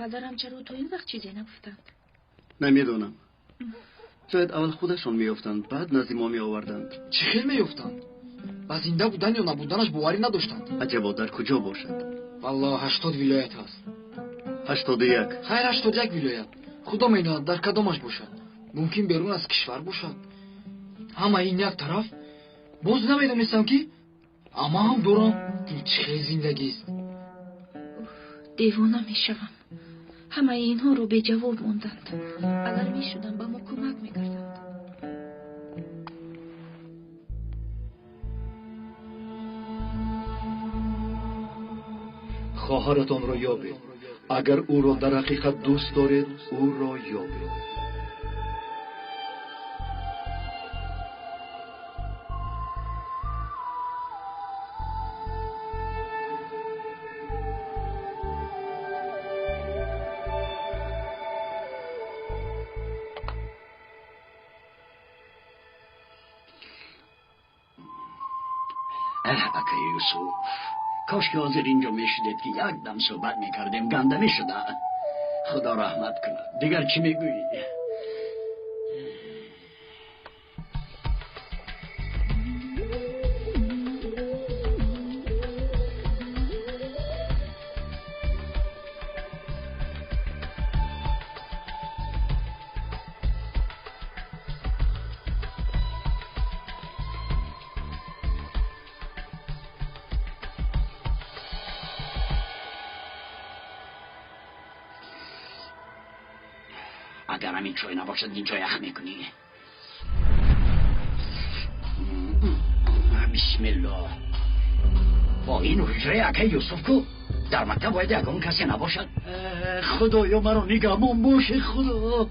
Падарам чаро то ин вақт чизе нагуфтанд? Намедонам. Шояд аввал худашон меёфтанд, баъд назди мо меоварданд. Чӣ хел меёфтанд? Ба зинда будан ё набуданаш боварӣ надоштанд. Аҷабо, дар куҷо бошад? Валлоҳ, 80 вилоят ҳаст. 81. Хайр, 81 вилоят. Худо медонад дар кадомаш бошад. Мумкин берун аз кишвар бошад. Ҳама ин як тараф. Боз намедонистам ки ама ҳам дорам. Ин чӣ хел зиндагист? Девона мешавам. Ҳамаи инҳоро беҷавоб монданд. Агар мешудам, ба мо кӯмак мекарданд. Хоҳаратонро ёбед. Агар ӯро дар ҳақиқат дӯст доред, ӯро ёбед. Акаи Юсуф, кош ки ҳозир инҷо мешудед, ки як дам суҳбат мекардем, ганда мешуда. Худо раҳмат кунад. Дигар чӣ мегӯӣ? Агар ҳамин чой набошад, инҷо ях мекунӣ. Бисмиллоҳ. Бо ин ҳуҷраи акаи Юсуф ку дар мактаб бояд ягон касе набошад. Худоё, маро нигаҳбон боши, Худо.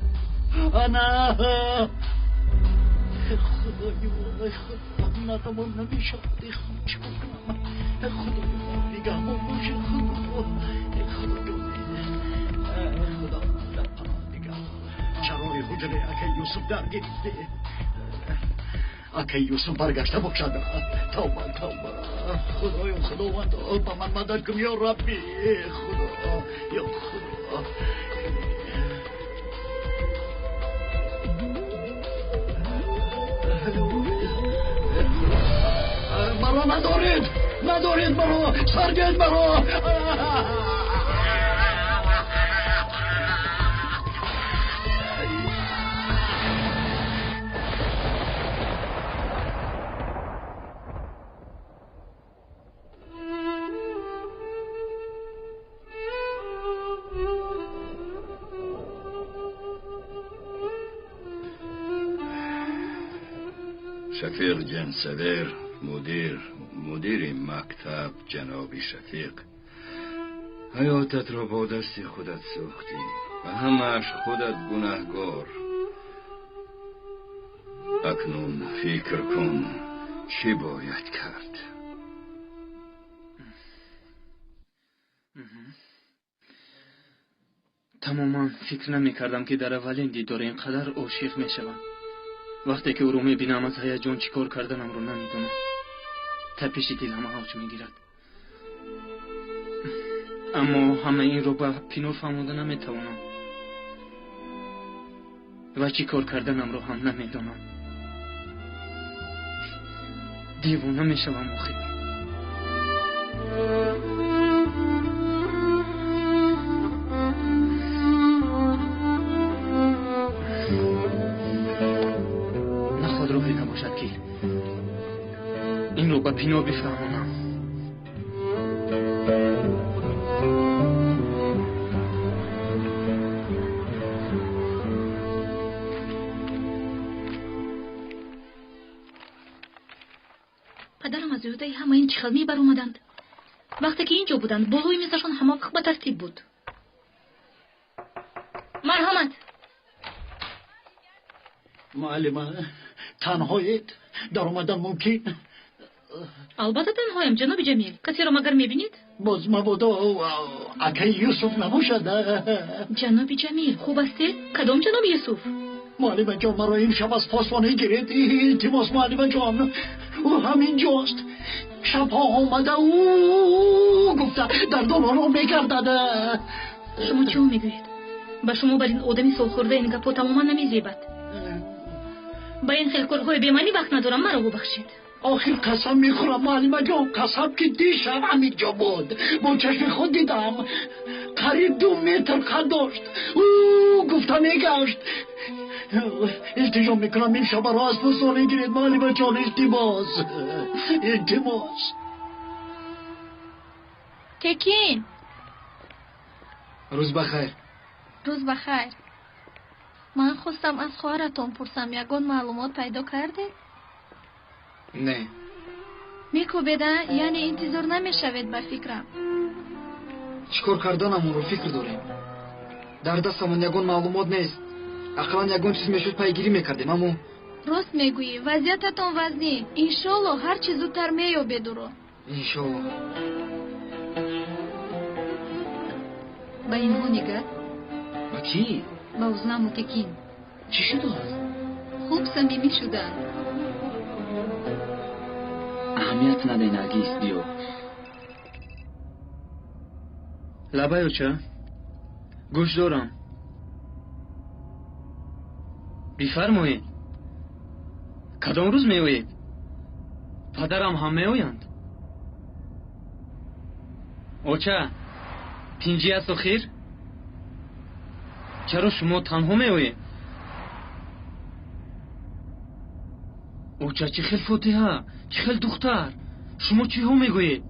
Ана Худоё, Худо, натавон намешавад. Чӣ кор кунам? Худоё, маро нигаҳбон боши, Худо. Худоё, Худо, дар паноҳ нигаҳ. Чарои ҳуҷраи акаи Юсуф дар гирифте. Акаи Юсуф баргашта бошад. Тавба, тавба. Худоё, Худованд, ба ман мадад кун, ё Рабби. Худо, ё Худо. Маро надоред, надоред маро, саргед маро. شفیق جنسور، مدیر مکتب، جناب شفیق، حیاتت را با دست خودت ساختی و همش خودت گناهگار. اکنون فکر کن چی باید کرد. Тамоман фикр намекардам, ки дар аввалин дидор ин қадар ошиқ мешавам. Вақте ки ӯро мебинам, аз ҳаяҷон чӣ кор карданамро намедонам. Тапиши дилам авҷ мегирад. Аммо ҳама инро ба Пинор фаҳмода наметавонам ва чӣ кор карданамро ҳам намедонам. Девона мешавам охир. Наход роҳе набошад, ки инро ба Пинор бифаҳмонам. Падарам аз ӯҳдаи ҳама ин чӣ хел мебаромаданд? Вақте ки инҷо буданд, болои мизашон ҳама вақт ба тартиб буд. Марҳамат. Муаллима, танҳоед? Даромадан мумкин? Албатта танҳоям, ҷаноби Ҷамил. Касеро магар мебинед? Боз мабодо акаи Юсуф набошад. Ҷаноби Ҷамил, хуб ҳастед? Кадом ҷаноби Юсуф? Муаллима ҷон, маро имшаб аз посбонӣ гиред. Илтимос, муаллима ҷон, ӯ ҳамин ҷост. Шабҳо омада ӯ гуфта дар долонҳо мегардад. Шумо чӣ мегӯед? Ба шумо бар ин одами солхӯрда ин гапҳо тамоман намезебад. Ба ин хел корҳои бемаънӣ вақт надорам, маро бубахшед. Охир қасам мехӯрам муаллимаҷон, қасам ки дишаб ҳаминҷо буд. Бо чашми худ дидам. Қариб 2 метр қад дошт. Ӯ гуфта мегашт. Илтиҷо мекунам ин шабаро аз пӯстон гиред муаллимаҷон, илтимос. Илтимос. Текин. Рӯз бахайр. Рӯз бахайр. Ман хостам аз хоҳаратон пурсам, ягон маълумот пайдо кардед? Не. Мекӯбеда, яъне интизор намешавед ба фикрам. Чӣ кор карданамонро фикр дорем. Дар дастамон ягон маълумот нест. Ақаллан ягон чиз мешуд пайгирӣ мекардем, аммо рост мегӯӣ, вазъиятатон вазнин. Иншолло ҳар чӣ зудтар меёбед ӯро. Иншолло. Ба инҳо нигар. Ба кӣ? Ба Узламу Текин. Чӣ шудааст? Хуб самимӣ шуданд. Аҳамият надай, Наргиз, биё. Лабай, оча. Гӯш дорам. Бифармоед. Кадом рӯз меоед? Падарам ҳам меоянд. Оча, тинҷӣ аст охир? Чаро шумо танҳо меоед? Оча, чӣ хел фотиҳа, чӣ хел духтар? Шумо чиҳо мегӯед?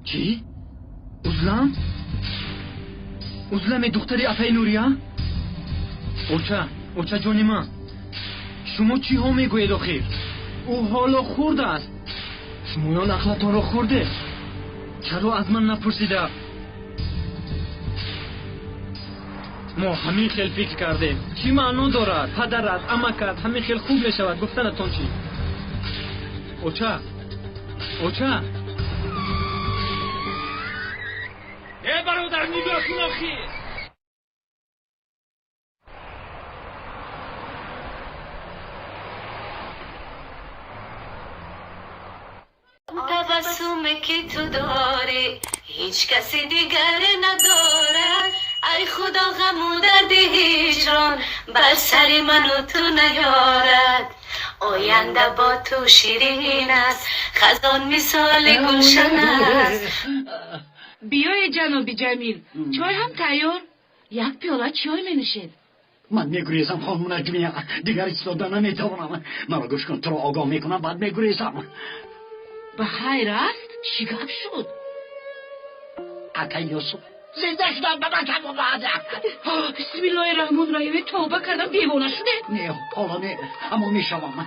Чӣ? Узлам? Узлами духтари апаи Нурия? Оча, оча ҷони ман, шумо чиҳо мегӯед охир? Ӯ ҳоло хурд аст. Шумоён ақлатонро хӯрдед. Чаро аз ман напурсида? Мо ҳамин хел фикр кардем. Чӣ маъно дорад? Падарат, амакат ҳамин хел хуб мешавад. Гуфтанатон чӣ? Оча, оча. Э бародар, нигоҳ кун охир. Табассуме ки ту дорӣ ҳеҷ каси дигаре надорад. Ай худо, ғаму дарди ҳиҷрон бар сари ману ту наёрад. Оянда бо ту ширин аст, хазон мисоли гулшан аст. Биёед, ҷаноби Ҷамил, чой ҳам тайёр. Як пиёла чой менӯшед. Ман мегурезам, хонум Наҷмия. Дигар истода наметавонам. Маро гӯш кун, туро огоҳ мекунам, баъд мегурезам. Ба хайр аст? Чӣ гап шуд? Акай Юсуф зинда шудам, ба мактаб омад. Бисмиллоҳи раҳмони раҳим, тавба кардам, девона шудед? Не, ҳоло не, аммо мешавам.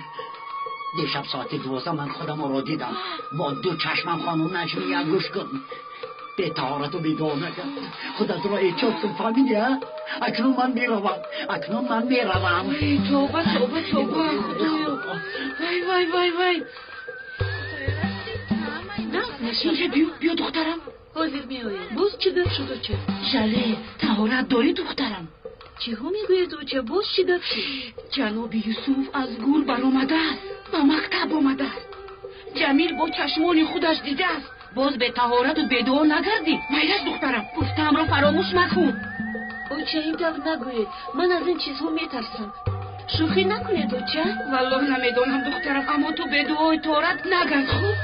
Дишаб соати 12 ман худам ро дидам. Бо ду чашмам, хонум Наҷмия, гӯш кун. Бетаҳорату бедуо накард. Худатро эҳтиёт кун, фаҳмидӣ, а? Акнун ман меравам, акнун ман меравам. Тавба, тавба, тавба, худоё. Вай, вай, вай, вай. Инҷа биё, биё духтарам. Ҳозир меоям. Боз чӣ гап шуд, оча? Жале, таҳорат дорӣ, духтарам? Чиҳо мегӯед, оча? Боз чӣ гап шуд? Ҷаноби Юсуф аз гур баромадааст, ба мактаб омадааст. Ҷамил бо чашмони худаш дидааст. Боз бетаҳорату бедуо нагардӣ. Майраш, духтарам, гуфтаамро фаромӯш макун. Оча, ин тавр нагӯед. Ман аз ин чизҳо метарсам. Шӯхӣ накунед, оча. Валлоҳ намедонам, духтарам, аммо ту бедуои тоҳорат нагард, хуб?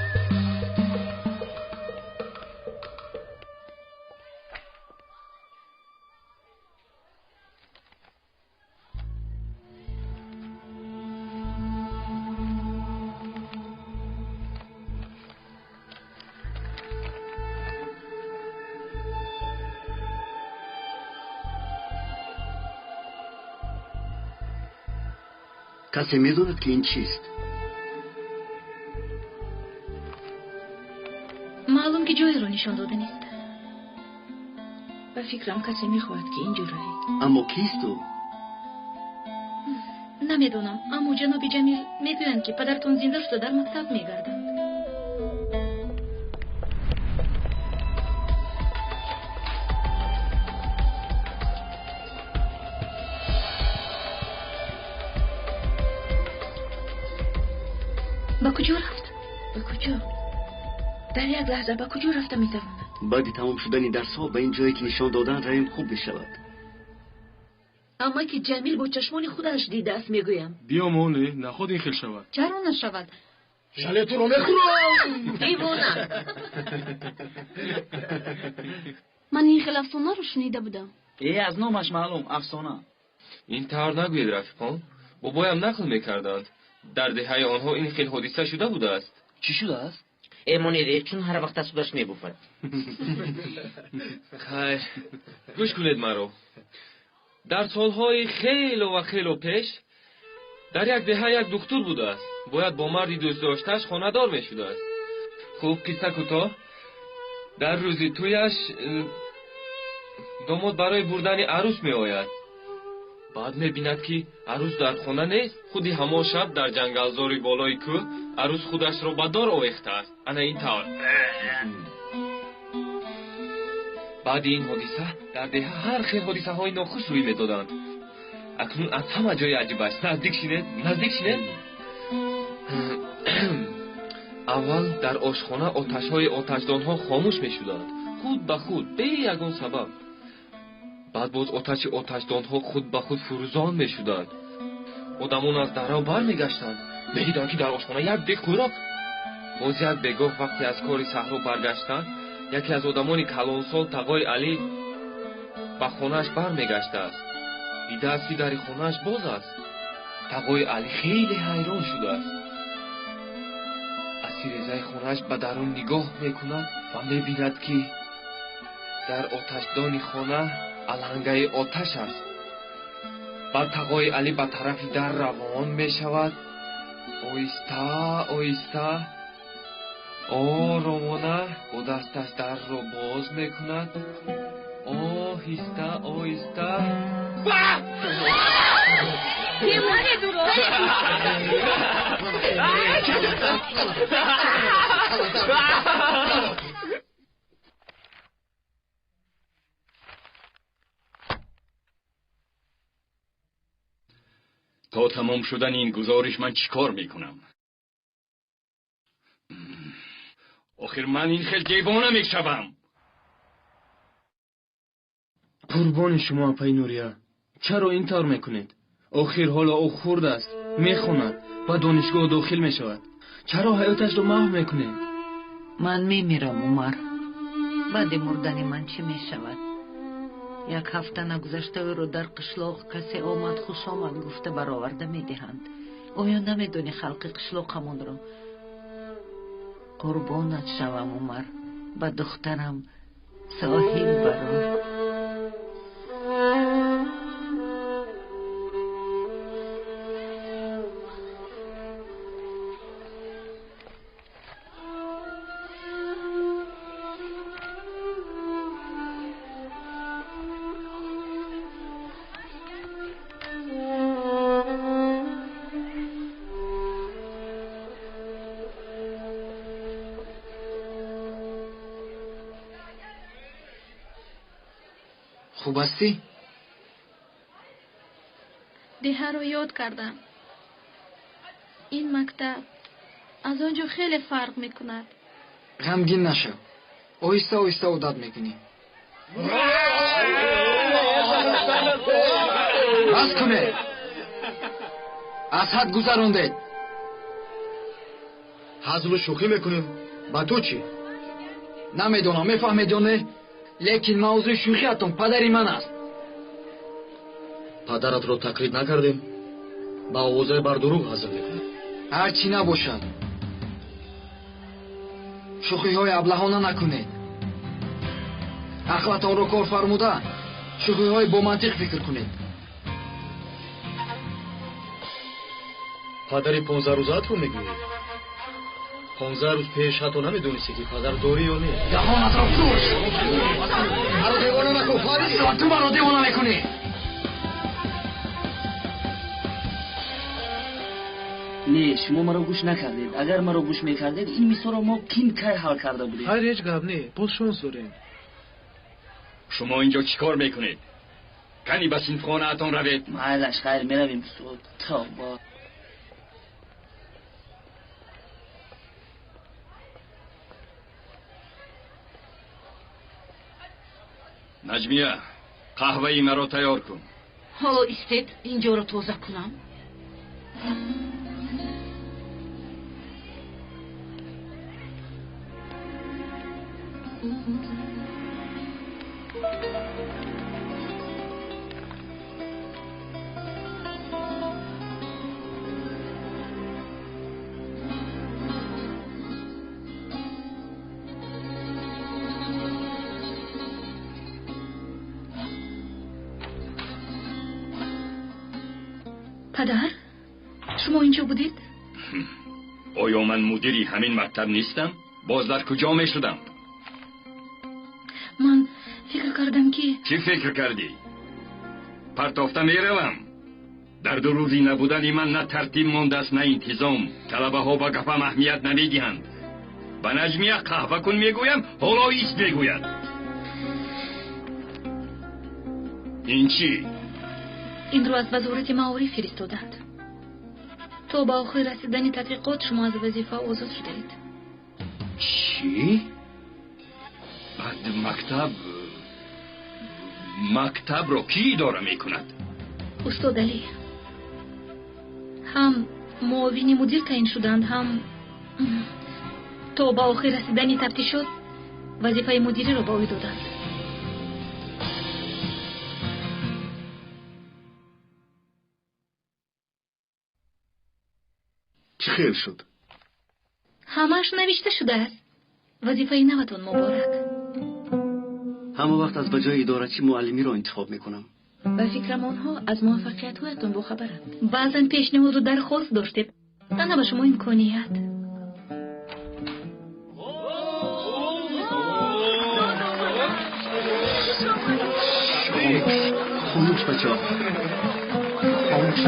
Касе медонад ки ин чист? Маълум ки ҷойеро нишон дода нест. Ба фикрам касе мехоҳад ки инҷо равед. Аммо кист ӯ? Намедонам, аммо ҷаноби Ҷамил мегӯянд ки падаратон зинда шуда дар мактаб мегарданд. Ба куҷо рафт? Ба куҷо? Дар як лаҳза ба куҷо рафта метавонад? Баъди тамом шудани дарсҳо ба ин ҷое ки нишон додан равем хуб мешавад. Амма ки Ҷамил бо чашмони худаш дидааст, мегӯям. Биё моле, наход ин хел шавад. Чаро нашавад? Шале туро мехӯрам! Девона! Ман ин хел афсонаро шунида будам. Аз номаш маълум, афсона. Ин тавр нагӯед, рафиқон. Бобоям нақл мекарданд. Дар деҳаи онҳо ин хел ҳодиса шуда будааст. Чӣ шудааст? Монеде, чун ҳар вақт аз худаш мебуфад. Хайр, гӯш кунед маро. Дар солҳои хело ва хело пеш дар як деҳа як духтур будааст. Бояд бо марди дӯстдоштааш хонадор мешудааст. Хуб, қисса кӯтоҳ. Дар рӯзи тӯяш домод барои бурдани арӯс меояд. Баъд мебинад, ки арӯс дар хона нест. Худи ҳамон шаб дар ҷангалзори болои кӯҳ арӯс худашро ба дор овехтааст. Ана ин тавр. Баъди ин ҳодиса дар деҳа ҳар хел ҳодисаҳои нохуш рӯй медоданд. Акнун аз ҳама ҷои аҷибаш наздик шинед, наздик шинед. Аввал дар ошхона оташҳои оташдонҳо хомӯш мешуданд, худ ба худ, бе ягон сабаб. Баъд боз оташи оташдонҳо худ ба худ фурӯзон мешуданд. Одамон аз дарав бармегаштанд, медиданд, ки дар ошхона як дег хӯрок. Боз як бегоҳ вақте аз кори саҳро баргаштанд, яке аз одамони калонсол тағои Алӣ ба хонааш бармегаштааст. Дидааст, ки дари хонааш боз аст. Тағои Алӣ хеле ҳайрон шудааст. Аз тирезаи хонааш ба дарун нигоҳ мекунад ва мебинад, ки дар оташдони хона алангаи оташ аст. Баъд тағои Алӣ ба тарафи дар равон мешавад. Оҳиста оҳиста оромона бо дасташ дарро боз мекунад. Оҳиста оҳиста. То тамом шудани ин гузориш ман чӣ кор мекунам? Охир ман ин хел девона мешавам. Қурбони шумо, апаи Нурия, чаро ин тавр мекунед? Охир ҳоло ӯ хурд аст, мехонад, ба донишгоҳ дохил мешавад. Чаро ҳаёташро маҳв мекунед? Ман мемирам, Умар. Баъди мурдани ман чӣ мешавад? Як ҳафта нагузашта ӯро дар қишлоқ касе омад, хушомад гуфта бароварда медиҳанд. Оё намедонӣ халқи қишлоқамонро? Қурбонат шавам, Умар, ба духтарам соҳиб барор. Хуб ҳастӣ? Деҳаро ёд кардам. Ин мактаб аз он ҷо хеле фарқ мекунад. Ғамгин нашав. Оҳиста оҳиста одат мекунӣ. Бас кунед! Аз ҳад гузарондед. Ҳазлу шӯхӣ мекунем. Ба ту чӣ? Намедонам, мефаҳмед ё не? Лекин мавзӯи шӯхиатон падари ман аст. Падаратро тақлид накардем. Ба овозаи бардурӯғ ҳазл мекунем. Ҳар чӣ набошад, шӯхиҳои аблаҳона накунед. Ақлатонро кор фармуда, шӯхиҳои бомантиқ фикр кунед. Падари 15 рӯзаатро мегӯӣ? 15 рӯз пеш ҳатто намедонисти, ки падар дорӣ ё не. Даҳонатро пӯш! Маро девона накун, Фарид! Ту маро девона мекунӣ! Не, шумо маро гӯш накардед. Агар маро гӯш мекардед, ин мисолро мо кин кай ҳал карда будем. Хайр, ҳеҷ гап не, боз шонс дорем. Шумо инҷо чӣ кор мекунед? Кани ба синфхонаатон равед. Майлаш, хайр, меравем, устод. Тавба. Наҷмия, қаҳваи маро тайёр кун. Ҳоло истед, инҷоро тоза кунам. Падар, шумо инҷо будед? Оё ман мудири ҳамин мактаб нестам? Боз дар куҷо мешудам? Ман фикр кардам ки... Чӣ фикр кардӣ? Партофта меравам. Дар ду рӯзи набудани ман на тартиб мондааст, на интизом. Талабаҳо ба гапам аҳамият намедиҳанд. Ба Наҷмия қаҳва кун мегӯям, ҳоло ист мегӯяд. Ин чӣ? Инро аз вазорати маориф фиристоданд. То ба охир расидани тадқиқот шумо аз вазифа озод шудаед. Чӣ? Баъд мактабро кӣ идора мекунад? Устод Алӣ. Ҳам муовини мудир таъин шуданд, ҳам то ба охир расидани тафтишот вазифаи мудириро ба ӯ доданд. Чӣ хел шуд? Ҳамааш навишта шудааст. Вазифаи наватон муборак. Ҳама вақт аз ба ҷои идорачӣ муаллимиро интихоб мекунам. Ба фикрам онҳо аз муваффақиятҳоятон бохабаранд. Баъзан пешниҳоду дархост доштед. Тана ба шумо имконият. Хомӯш бачаҳо, хомӯш.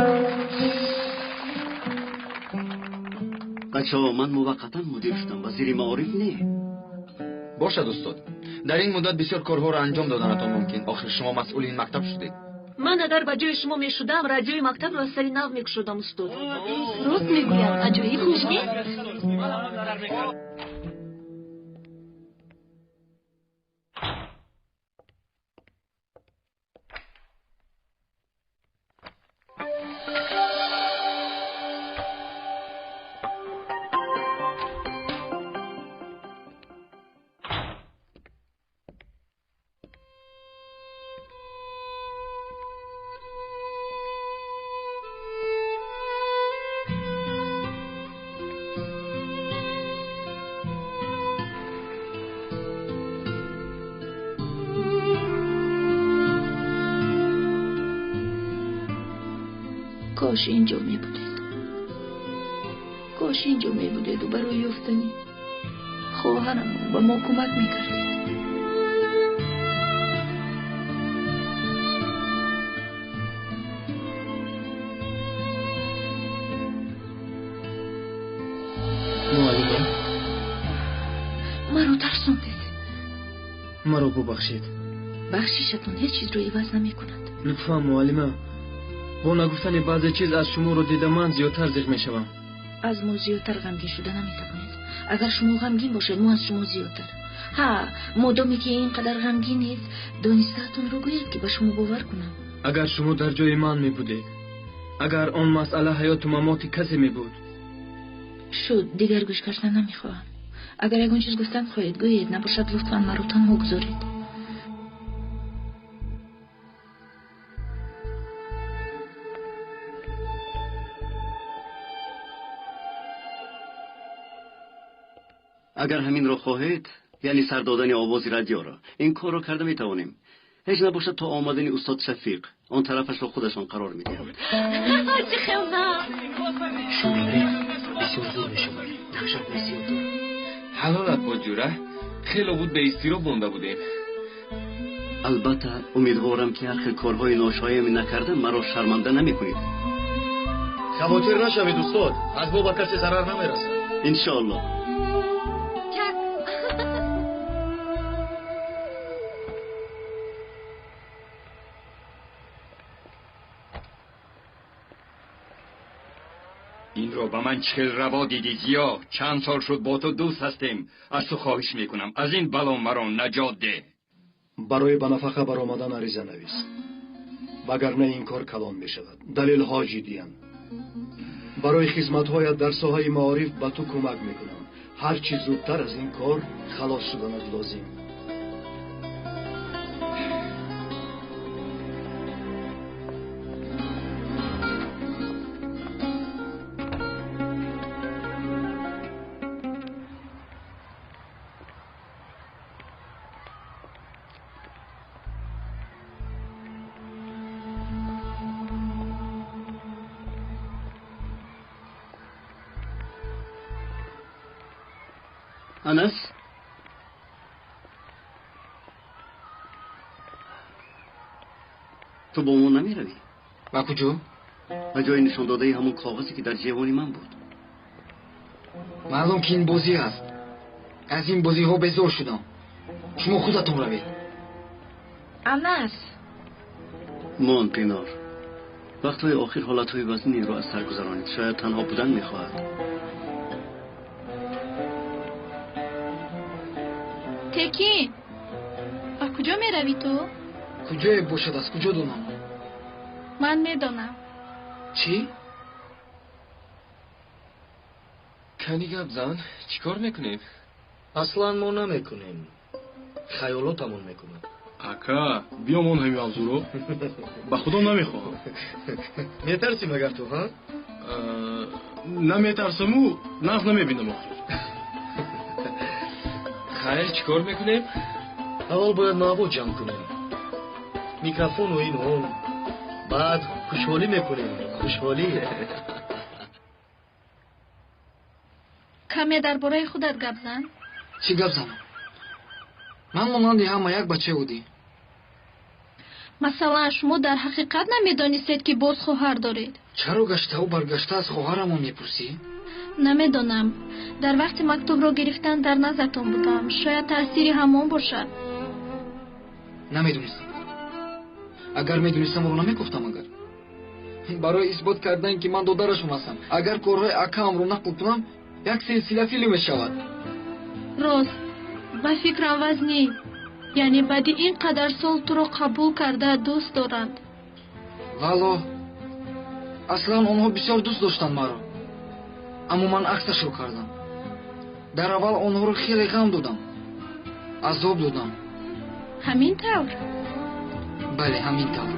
Бачаҳо, ман муваққатан мудир шудам, вазири маориф не. Бошад, устод. Дар ин муддат бисёр корҳоро анҷом доданатон мумкин. Охир шумо масъули ин мактаб шудед. Ман агар ба ҷои шумо мешудам, радиои мактабро аз сари нав мекушодам, устод. Рост мегӯяд, аҷоиб нест? Кош инҷо мебудед. Кош инҷо мебудеду барои ёфтани хоҳарамон ба мо кӯмак мекардед. Муаллима, маро тарсондед. Маро бубахшед. Бахшишатон ҳеҷ чизро иваз намекунад. Лутфан муаллима, бо нагуфтани баъзе чиз аз шуморо дида ман зиёдтар зиқ мешавам. Аз мо зиёдтар ғамгин шуда наметавонед. Агар шумо ғамгин бошед, мо аз шумо зиёдтар. Ҳа, модоме ки ин қадар ғамгинед, донистаатонро гӯед ки ба шумо бовар кунам. Агар шумо дар ҷои ман мебудед, агар он масъала ҳаёту мамоти касе мебуд. Шуд, дигар гӯш кардан намехоҳам. Агар ягон чиз гуфтан хоҳед, гӯед, набошад лутфан маро танҳо гузоред. Агар ҳаминро хоҳед, яъне сар додани овози радиоро, ин корро карда метавонем. Ҳеҷ набошад то омадани устод Шафиқ, он тарафашро худашон қарор медиҳанд. Чӣ хел на? Шӯравӣ бисёр зур мешавад, даҳшат бисёр дорад. Ҳалолат бод, ҷура. Хело буд ба изтироб монда будем. Албатта, умедворам ки ҳар хел корҳои ношояме накарда маро шарманда намекунед. Хавотир нашавед, устод. Аз мо ба касе зарар намерасад. Иншоаллоҳ. Инро ба ман чӣ хел раво дидӣ, Зиё? Чанд сол шуд бо ту дӯст ҳастем. Аз ту хоҳиш мекунам, аз ин бало маро наҷот деҳ. Барои ба нафақа баромадан ариза навис, вагарна ин кор калон мешавад. Далелҳо ҷиддиянд. Барои хизматҳоят дар соҳаи маориф ба ту кӯмак мекунам. Ҳар чӣ зудтар аз ин кор халос шуданат лозим. Анас, ту бо мо намеравӣ? Ба куҷо? Ба ҷои нишондодаи ҳамон коғазе ки дар ҷевони ман буд. Маълум ки ин бозӣ аст. Аз ин бозиҳо безор шудам. Шумо худатон равед. Анас, мон Пинор, вақтҳои охир ҳолатҳои вазнинеро аз сар гузаронид. Шояд танҳо будан мехоҳад. Текин, ба куҷо меравӣ ту? Куҷое бошад, аз куҷо донам? Ман медонам. Чӣ? Кани гап зан, чӣ кор мекунем? Аслан мо намекунем, хаёлотамон мекунад. Ака, биёмон ҳамин мавзӯъро. Ба худо намехоҳам. Метарсӣ магар ту, ҳа? Наметарсаму нағз намебинам охир. Хайр, чӣ кор мекунем? Аввал бояд мавод ҷамъ кунем, микрофону ин он, баъд хушҳолӣ мекунем. Хушҳолӣ. Каме дар бораи худат гап зан. Чӣ гап занам? Ман монанди ҳама як бача будӣ. Масалан, шумо дар ҳақиқат намедонистед, ки боз хоҳар доред? Чаро гаштаву баргашта аз хоҳарамон мепурсӣ? Намедонам. Дар вақти мактубро гирифтан дар назартон будам. Шояд таъсири ҳамон бошад. Намедонистам. Агар медонистам, ро намегуфтам. Агар барои исбот кардан, ки ман додарашон ҳастам, агар корҳои акаамро нақл кунам, як силсила филм мешавад. Рост, ба фикрам вазнин. Яъне баъди ин қадар сол туро қабул карда дӯст доранд. Валло, аслан онҳо бисёр дӯст доштанд маро, аммо ман аксашро кардам. Дар аввал онҳоро хеле ғам додам, азоб додам. Ҳамин тавр? Бале, ҳамин тавр.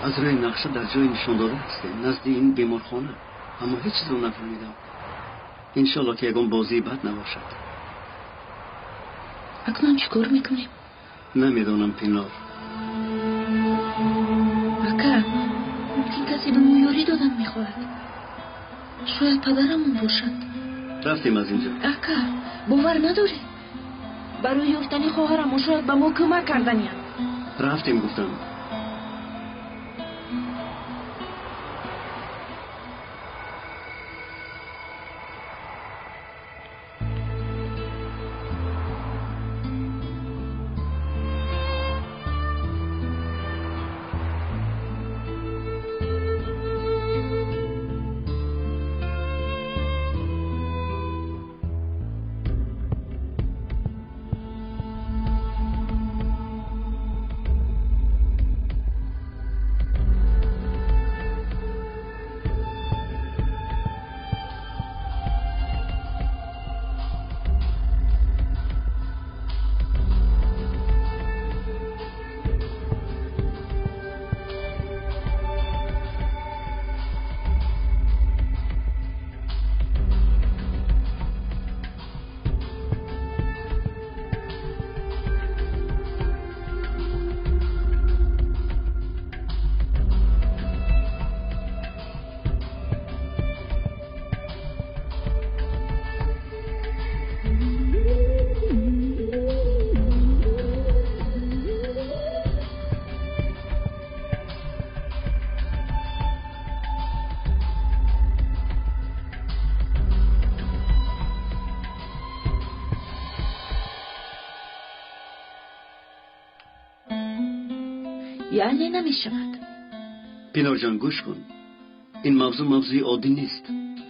Аз рӯи нақша дар ҷои нишондода ҳастем, назди ин беморхона, аммо ҳеҷ чизро нафаҳмидам. Иншолло ки ягон бозии бад набошад. Акнун чӣ кор мекунем? Намедонам, Пинор. Ака, мумкин касе ба мо ёрӣ додан мехоҳад. Шояд падарамон бошад. Рафтем аз инҷо. Ака, бовар надорӣ? Барои ёфтани хоҳарамон шояд ба мо кӯмак карданиям. Рафтем, гуфтам. Яъне намешавад. Пинорҷон, гӯш кун, ин мавзӯъ мавзӯи оддӣ нест.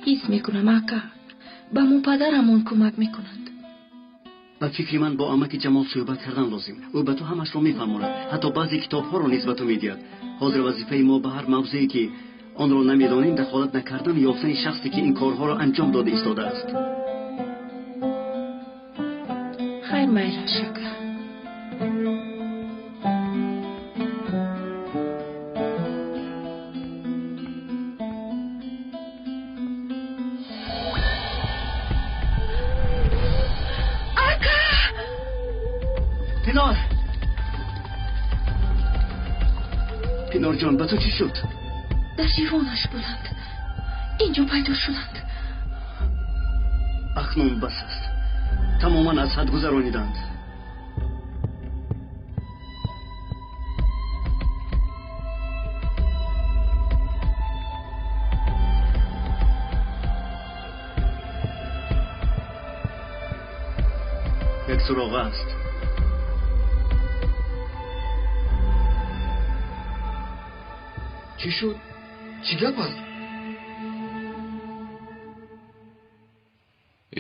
Ҳис мекунам, ака, ба мо падарамон кӯмак мекунанд. Ба фикри ман, бо амаки Ҷамол суҳбат кардан лозим. Ӯ ба ту ҳамашро мефаҳмонад, ҳатто баъзе китобҳоро низ ба ту медиҳад. Ҳозир вазифаи мо ба ҳар мавзӯе ки онро намедонем дахолат накардан, ёфтани шахсе ки ин корҳоро анҷом дода истодааст. Хайр, майлаш, ака. Пинор, Пинорҷон, ба ту чӣ шуд? Дар ҷивонаш буданд, инҷо пайдо шуданд. Акнун бас аст, тамоман аз ҳад гузарониданд. Як суроға аст. Чӣ шуд? Чӣ гап аст?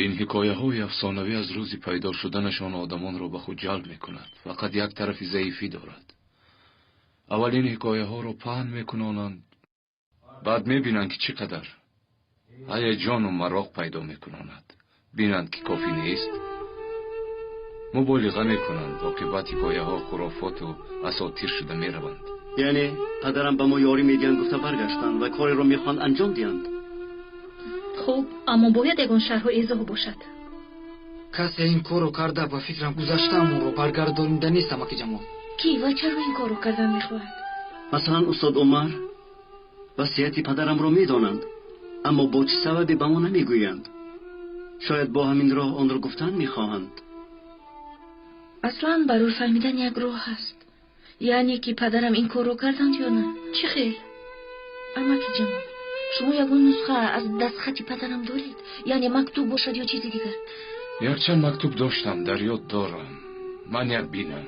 Ин ҳикояҳои афсонавӣ аз рӯзи пайдо шуданашон одамонро ба худ ҷалб мекунад. Фақат як тарафи заифӣ дорад. Аввал ин ҳикояҳоро паҳн мекунонанд, баъд мебинанд, ки чӣ қадар ҳаяҷону мароқ пайдо мекунонад. Бинанд, ки кофӣ нест, муболиға мекунанд. Оқибат ҳикояҳо хурофоту асотир шуда мераванд. Яъне падарам ба мо ёрӣ медиҳанд гуфта баргаштанд ва кореро мехоҳанд анҷом диҳанд. Хуб, аммо бояд ягон шарҳу эзоҳ бошад. Касе ин корро карда, ба фикрам, гузаштаамонро баргардонида нест, амаки Ҷамол. Кӣ ва чаро ин корро кардан мехоҳад? Масалан, устод Умар васияти падарамро медонанд, аммо бо чӣ сабабе ба мо намегӯянд. Шояд бо ҳамин роҳ онро гуфтан мехоҳанд. Аслан барои фаҳмидан як роҳ ҳаст, яъне ки падарам ин корро карданд ё на. Чӣ хел? Амаки Ҷамол, шумо ягон нусха аз дастхати падарам доред? Яъне мактуб бошад ё чизи дигар? Якчанд мактуб доштам, дар ёд дорам. Ман як бинам.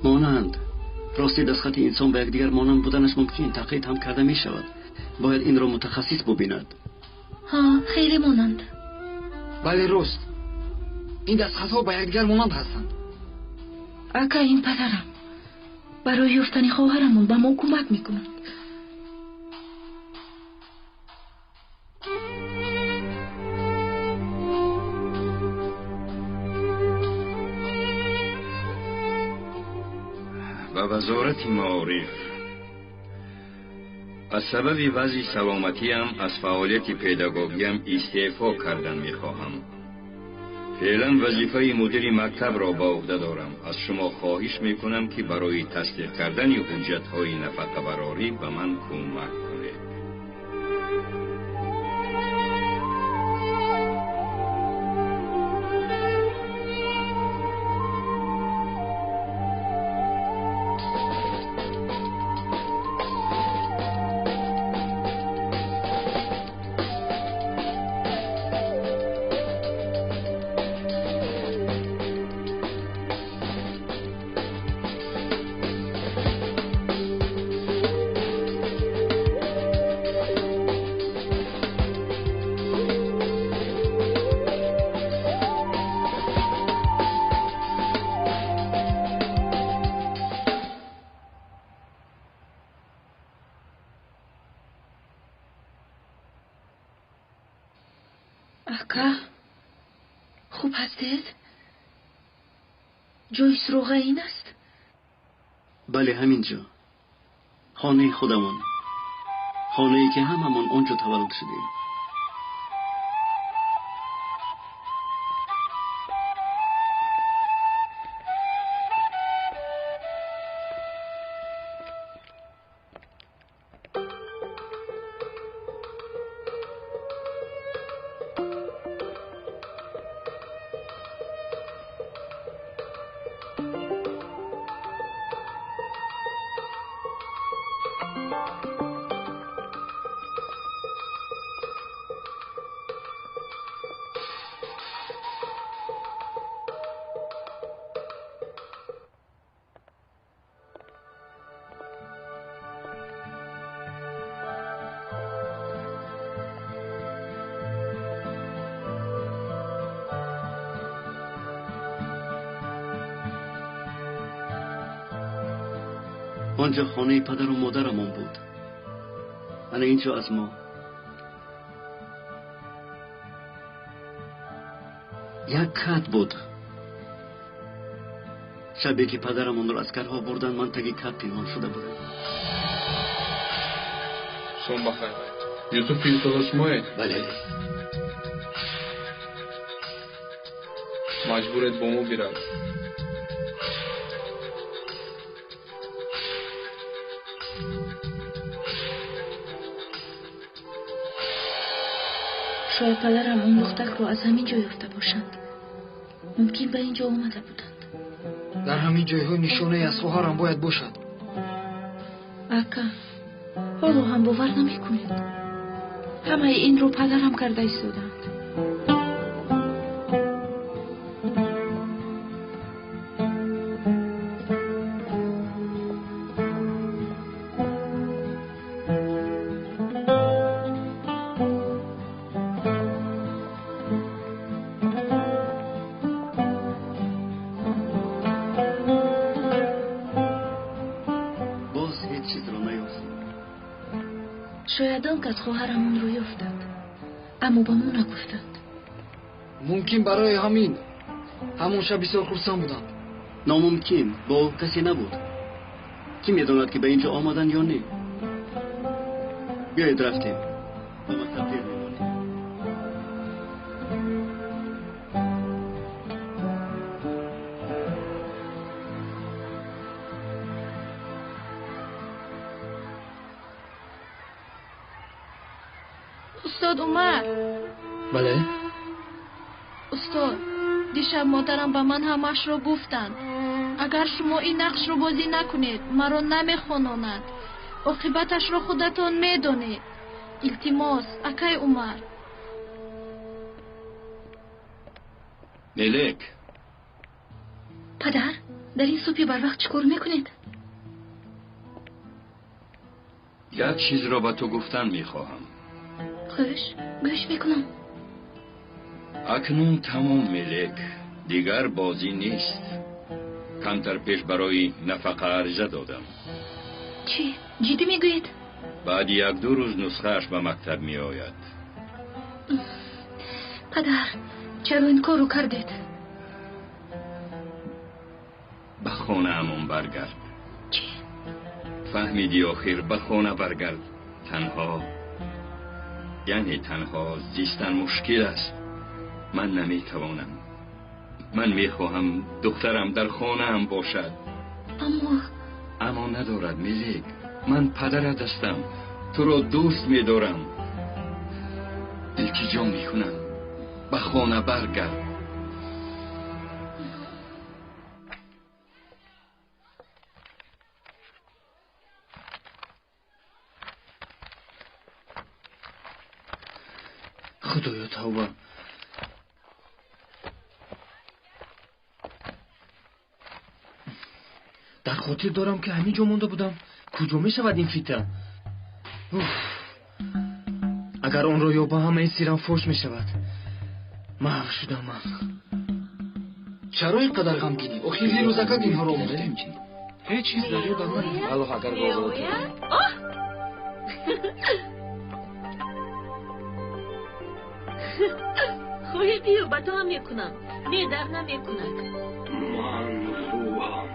Монанд. Рости, дастхати инсон ба якдигар монанд буданаш мумкин, тақлид ҳам карда мешавад. Бояд инро мутахассис бубинад. Ҳа, хеле монанд. Бале, рост, ин дастхатҳо ба якдигар монанд ҳастанд. Ака, ин падарам барои ёфтани хоҳарамон ба мо кӯмак мекунад. Ба Вазорати маориф: аз сабаби вазъи саломатиам аз фаъолияти педагогиам истеъфо кардан мехоҳам. Феълан вазифаи мудири мактабро ба уҳда дорам. Аз шумо хоҳиш мекунам, ки барои тасдиқ кардани ҳуҷҷатҳои нафақабарорӣ ба ман кӯмак кунед. Ака, хуб ҳастед? Ҷои суроға ин аст? Бале, ҳамин ҷо, хонаи худамон, хонае ки ҳамамон он ҷо таваллуд шудем. Он ҷо хонаи падару модарамон буд. Ана ин ҷо аз мо. Як кат буд. Шабе ки падарамонро аскарҳо бурданд, ман таги кат пинҳон шуда будам. Шом бахайр. Юсуф фиристода шумоед? Бале. Маҷбуред бо мо биравед. Шояд падарам он лухтакро аз ҳамин ҷо ёфта бошанд. Мумкин ба ин ҷо омада буданд. Дар ҳамин ҷойҳо нишонае аз хоҳарам бояд бошад. Ака, ҳоло ҳам бовар намекунед. Ҳамаи инро падарам карда истодаанд. Боз ҳеҷ чизро наёфтем. Шояд он кас хоҳарам онро ёфтанд, аммо ба мо нагуфтанд. Мумкин барои ҳамин ҳамон шаб бисёр хурсанд буданд. Номумкин, бо ӯ касе набуд. Кӣ медонад, ки ба ин ҷо омаданд ё не? Биёед рафтем. Ба мактаб дер мемонем. Устод Умар. Бале. Устод, дишаб модарам ба ман ҳамаашро гуфтанд. Агар шумо ин нақшро бозӣ накунед, маро намехононанд. Оқибаташро худатон медонед. Илтимос, акай Умар. Мелек. Падар, дар ин субҳи барвақт чӣ кор мекунед? Як чизро ба ту гуфтан мехоҳам. Хуш, гӯш мекунам. Акнун тамом, Мелек, дигар бозӣ нест. Камтар пеш барои нафақа ариза додам. Чӣ? Ҷиддӣ мегӯед? Баъди як-ду рӯз нусхааш ба мактаб меояд. Падар, чаро ин корро кардед? Ба хонаамон баргард. Чӣ? Фаҳмидӣ охир, ба хона баргард. Танҳо, яъне танҳо зистан мушкил аст. Ман наметавонам. Ман мехоҳам духтарам дар хонаам бошад. Аммо Аммо надорад, Мелек. Ман падарат ҳастам. Туро дӯст медорам. Илтиҷо мекунам. Ба хона баргард. Худоё, тавба. Дар хотир дорам, ки ҳамин ҷо монда будам. Куҷо мешавад ин фита? Уф. Агар онро ёбам, ҳамаи сирам фош мешавад. Маҳв шудам ман. Чаро ин қадар ғамгинӣ? Охир дирӯзакак инҳоро омӯхтем. Ҳеҷ чиз дар ёдам намеояд. Аллоҳ, агар Меояд? Оҳ! Хоҳӣ биё, ба ту ҳам мекунам. Не, дар намекунад. Ман рӯҳам.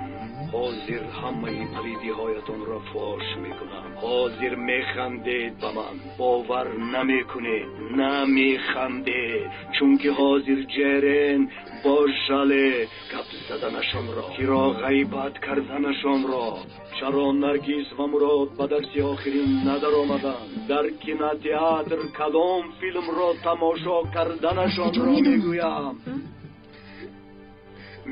Ҳозир ҳамаи палидиҳоятонро фош мекунам. Ҳозир механдед ба ман. Бовар намекунед. Намехандед. Чунки ҳозир Ҷерен бо Жале гап заданашонро, киро ғайбат карданашонро, чаро Наргиз ва Мурод ба дарси охирин надаромаданд, дар кинотеатр кадом филмро тамошо карданашонро мегӯям.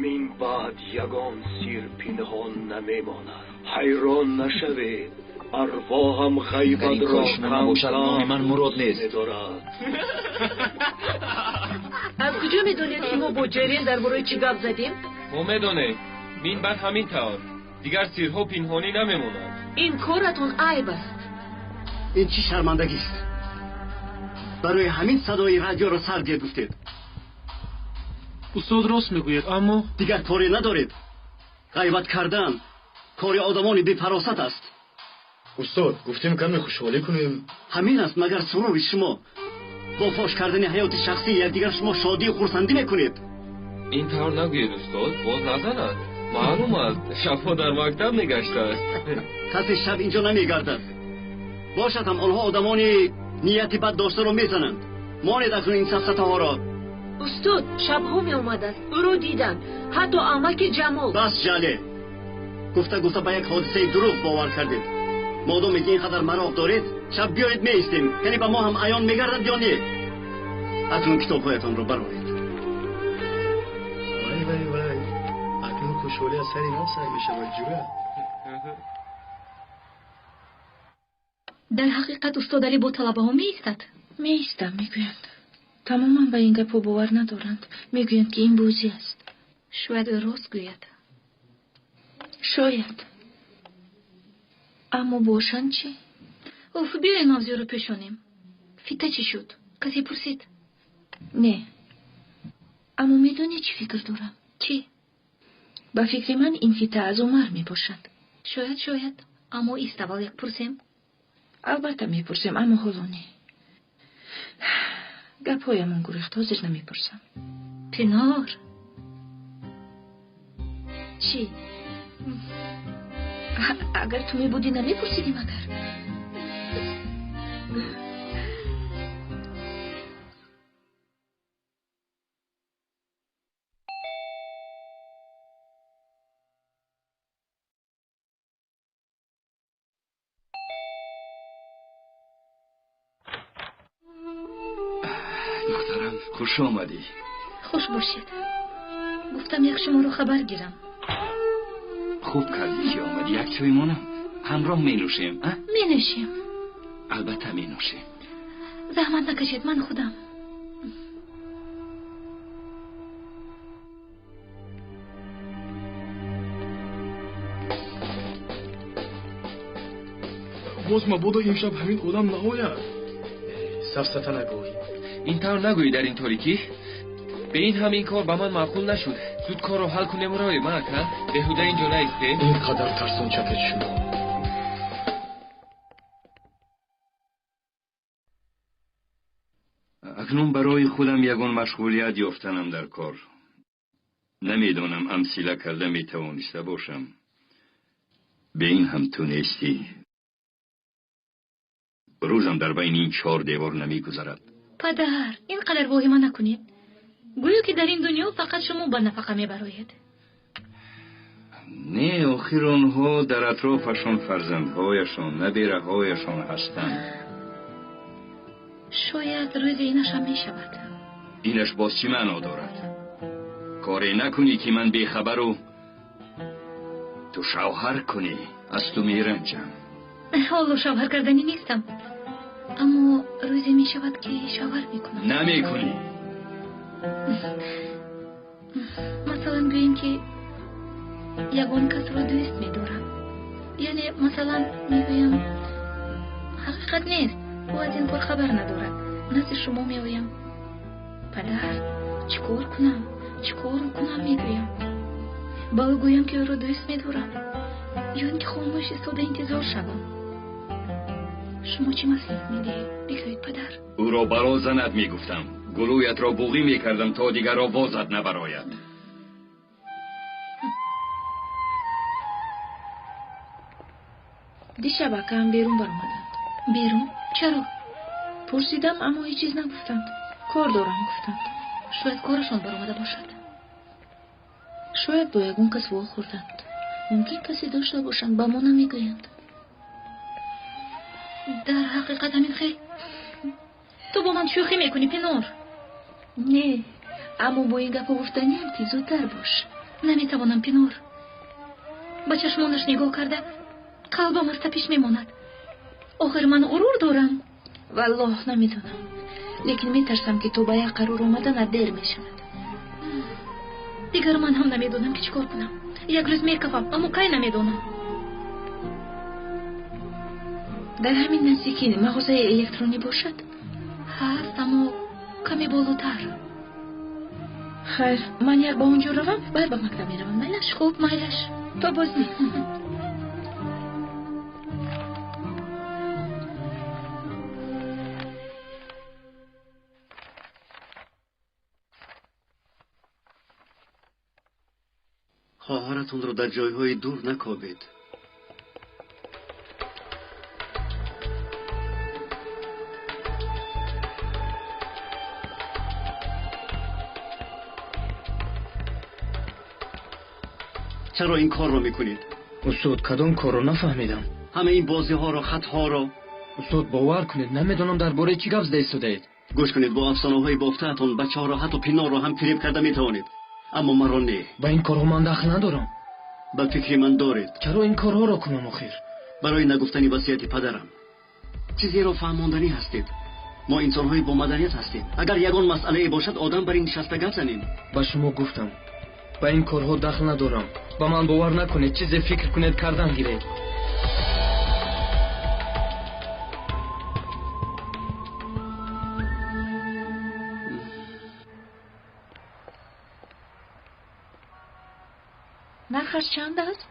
Мин баъд ягон сир пинҳон намемонад. Ҳайрон нашавед. Арвоҳам ғайбатро набошад, номи ман Мурод нест. медорад. Аз куҷо медонед, ки мо бо Ҷерен дар бораи чӣ гап задем? Мо медонем, мин баъд ҳамин тавр. Дигар сирҳо пинҳонӣ намемонанд. Ин коратон айб аст. Ин чӣ шармандагист? Барои ҳамин садои радиоро сар диҳед гуфтед. Устод рост мегӯяд, аммо Дигар коре надоред. Ғайбат кардан, Кори одамони бефаросат аст. Устод, гуфтем каме хушҳолӣ кунем. Ҳамин аст магар сурури шумо? Бо фош кардани ҳаёти шахсии якдигар шумо шодию хурсандӣ мекунед. Ин тавр нагӯед, устод, боз назанад. Маълум аст, шабҳо дар мактаб мегаштааст. Касе шаб инҷо намегардад. Бошад ҳам онҳо одамони нияти бад доштаро мезананд. Монед акнун ин сафсатаҳоро. Устод, шабҳо меомадааст, ӯро диданд, ҳатто амаки Ҷамол. Бас, Ҷале. Гуфта гуфта ба як ҳодисаи дурӯғ бовар кардед. Модоме ки ин қадар мароқ доред, шаб биёед меистем. Яъне ба мо ҳам аён мегардад ё не? Акнун китобҳоятонро бароред. Вай, вай, вай. Акнун хушҳолӣ аз сари нав сар мешавад, ҷура. Дар ҳақиқат устод Алӣ бо талабаҳо меистад? Меистам, мегӯянд. Тамоман ба ин гапҳо бовар надоранд. Мегӯянд ки ин бозӣ аст. Шояд ӯ рост гӯяд. Шояд. Аммо бошанд чӣ? Уф, биёед мавзӯъро пӯшонем. Фита чӣ шуд? Касе пурсид? Не. Аммо медонӣ чӣ фикр дорам? Чӣ? Ба фикри ман ин фита аз Умар мебошад. Шояд, шояд. Аммо ист, аввал як пурсем. Албатта мепурсем, аммо ҳоло не. Гапҳоямон гурехт, ҳозир намепурсам. Пинор. Чӣ? Агар ту мебудӣ намепурсидӣ магар? Духтарам, хуш омадӣ. Хуш бошед. Гуфтам як шуморо хабар гирам. Хуб кардӣ ки омадӣ. Як чой монам, ҳамроҳ менӯшем, а? Менӯшем. Албатта менӯшем. Заҳмат накашед, ман худам. Боз мабодо имшаб ҳамин одам наояд. Сафсата нагӯй. Ин тавр нагӯй дар ин торикӣ. Бе ин ҳам ин кор ба ман маъқул нашуд. Зуд корро ҳал кунем, равем, ака. Беҳуда инҷо наистем. Ин қадар тарсончакед шумо. Акнун барои худам ягон машғулият ёфтанам дар кор. Намедонам амсила карда метавониста бошам. Бе ин ҳам ту нестӣ. Рӯзам дар байни ин чор девор намегузарад. Падар, ин қадар воҳима накунед. Гӯё ки дар ин дунё фақат шумо ба нафақа мебароед. Не, охир онҳо дар атрофашон фарзандҳояшон, набераҳояшон ҳастанд. Шояд рӯзе инашам мешавад. Инаш боз чӣ маъно дорад? Коре накунӣ ки ман бехабару ту шавҳар кунӣ, аз ту меранҷам. Ҳоло шавҳар карданӣ нестам, аммо рӯзе мешавад ки шавҳар мекунам. Намекунӣ. Масалан, гӯем ки ягон касро дӯст медорам. Яъне, масалан, мегӯям, ҳақиқат нест, ӯ аз ин кор хабар надорад. Назди шумо меоям. Падар, чӣ кор кунам? Чӣ кор кунам, мегӯям. Ба ӯ гӯям ки ӯро дӯст медорам, ё ин ки хомӯш истода интизор шавам. Шумо чӣ маслиҳат медиҳед? Бигӯед, падар. Ӯро бало занад мегуфтам. Гулӯятро буғӣ мекардам то дигарро бозад набарояд. Дишаб акаам берун баромаданд. Берун? Чаро? Пурсидам, аммо ҳеҷ чиз нагуфтанд. Кор дорам гуфтанд. Шояд корашон баромада бошад. Шояд бо ягон кас вохӯрданд. Мумкин касе дошта бошанд, ба мо намегӯянд. Дар ҳақиқат ҳамин хел. Ту бо ман шӯхӣ мекунӣ, Пинор? Не, аммо бо ин гапҳо гуфтаниам ки зудтар бош. Наметавонам, Пинор. Ба чашмонаш нигоҳ карда қалбам аз тапиш мемонад. Охир ман ғурур дорам. Валлоҳ, намедонам. Лекин метарсам ки то ба як қарор омаданат дер мешавад. Дигар ман ҳам намедонам ки чӣ кор кунам. Як рӯз мекафам, аммо кай намедонам. Дар ҳамин наздикӣ мағозаи электронӣ бошад? Ҳаст, аммо каме болотар. Хайр, ман як ба он ҷо равам, баъд ба мактаб меравам. Майлаш? Хуб, майлаш. То боздид. Хоҳаратонро дар ҷойҳои дур накобед. Чаро ин корро мекунед? Устод, кадом корро нафаҳмидам? Ҳамаи ин бозиҳоро, хатҳоро. Устод, бовар кунед, намедонам дар бораи чӣ гап зада истодаед. Гӯш кунед, бо афсонаҳои бофтаатон бачаҳоро, ҳатто Пинорро ҳам фиреб карда метавонед, аммо маро не. Ба ин корҳо ман дахл надорам. Ба фикри ман доред. Чаро ин корҳоро кунам охир? Барои нагуфтани васияти падарам. Чизеро фаҳмонданӣ ҳастед. Мо инсонҳои бо маданият ҳастем. Агар ягон масъалае бошад, одам бар ин нишаста гап занем. Ба шумо гуфтам, ба ин корҳо дахл надорам. Ба ман бовар накунед, чизе фикр кунед, кардан гиред. Нархаш чанд аст?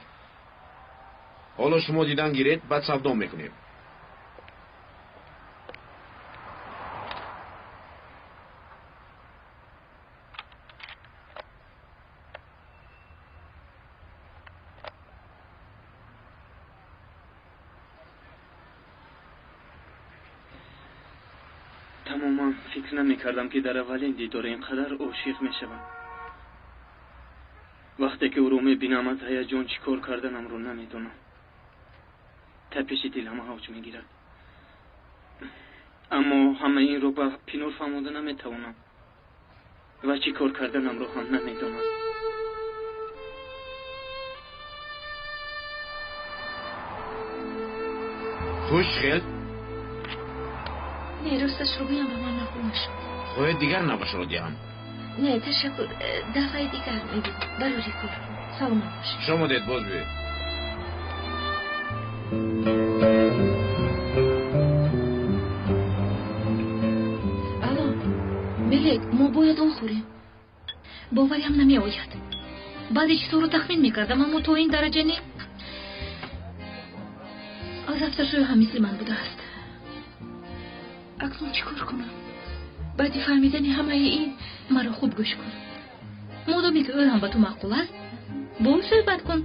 Ҳоло шумо дидан гиред, баъд савдо мекунем. Тамоман фикр намекардам, ки дар аввалин дидор ин қадар ошиқ мешавам. Вақте ки ӯро мебинам, аз ҳаяҷон чӣ кор карданамро намедонам. Тапиши дилам авҷ мегирад. Аммо ҳамаи инро ба Пинор фаҳмода наметавонам ва чӣ кор карданамро ҳам намедонам. Хуш хел? Не, росташро гӯям, ба ман маъқул нашуд. Хоҳед дигар навашро диҳам? Не, ташаккур, дафъаи дигар мебинам. Барори кор. Саломат бошед. Хуш омадед, боз биёед. Алло, Мелек, мо бояд он хӯрем. Бовариам намеояд. Баъзе чизҳоро тахмин мекардам, аммо то ин дараҷа не. Аз рафташӯ ҳам мисли ман будааст. Акнун чӣ кор кунам? Баъди фаҳмидани ҳамаи ин маро хуб гӯш кун. Модоме ки ӯ ҳам ба ту маъқул аст, бо ӯ суҳбат кун.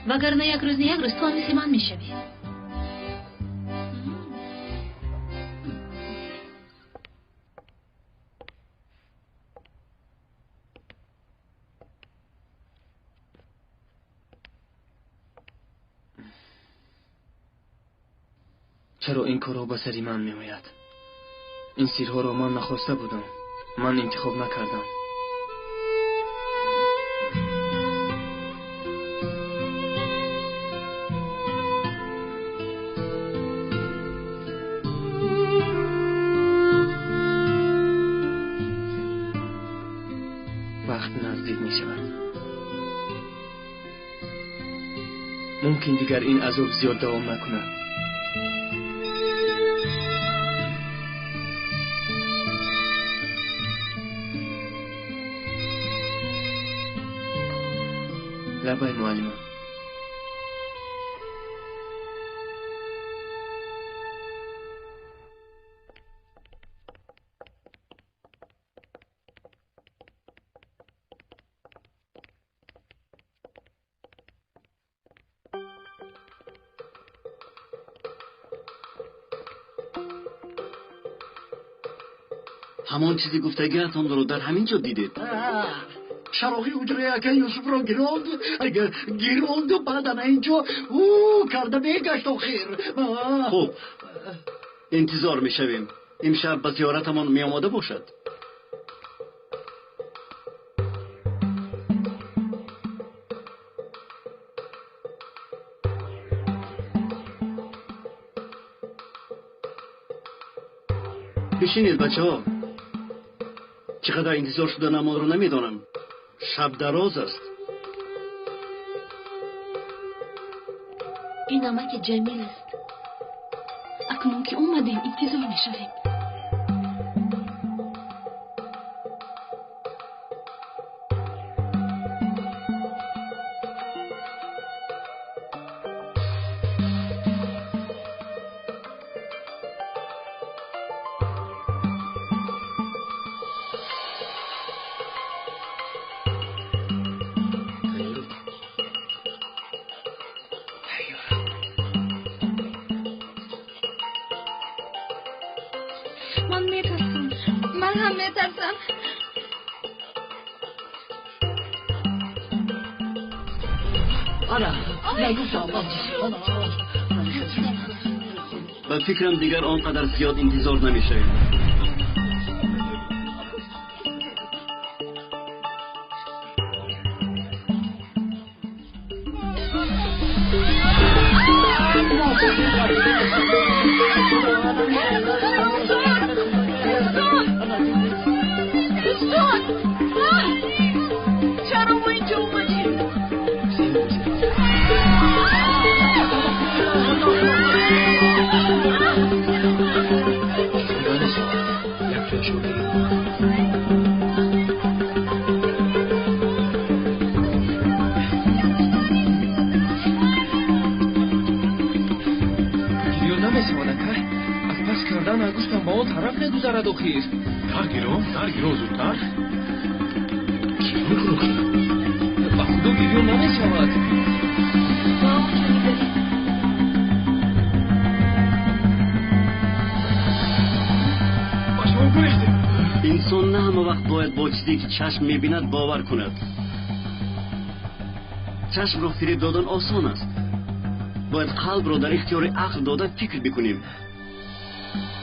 Вагарна як рӯз не як рӯз ту ҳам мисли ман мешавӣ. Чаро ин корҳо ба сари ман меояд? Ин сирҳоро ман нахоста будам. Ман интихоб накардам. Вақт наздик мешавад. Мумкин дигар ин азоб зиёд давом накунад. Лабай, муаллима. Ҳамон чизи гуфтагиатонро дар ҳамин ҷо дидед. Чароғи ҳуҷраи акаи Юсуфро гиронд, гиронду баъд ана инҷо ӯ карда мегашт охир. Хуб, интизор мешавем. Имшаб ба зиёратамон меомода бошад. Бишинед, бачаҳо. Чӣ қадар интизор шуданамонро намедонам. Шаб дароз аст. Ин амаки Ҷамил аст. Акнун ки омадем, интизор мешавем. Ана, нагуфтам. Ба фикрам дигар он қадар зиёд интизор намешавем. Чаро мо инҷо омадем? Гирё намешавад, ака. Аз пас кардан ангуштам ба он тараф мегузарад охир. Дар гиро, дар гиро, зудтар. Гирё мекун охир. Ба худо гирё намешавад. Ба онҷо нигаред. Ба шумо гурехтем. Инсон на ҳама вақт бояд бо чизе ки чашм мебинад бовар кунад. Чашмро фиреб додан осон аст. Бояд қалбро дар ихтиёри ақл дода фикр бикунем.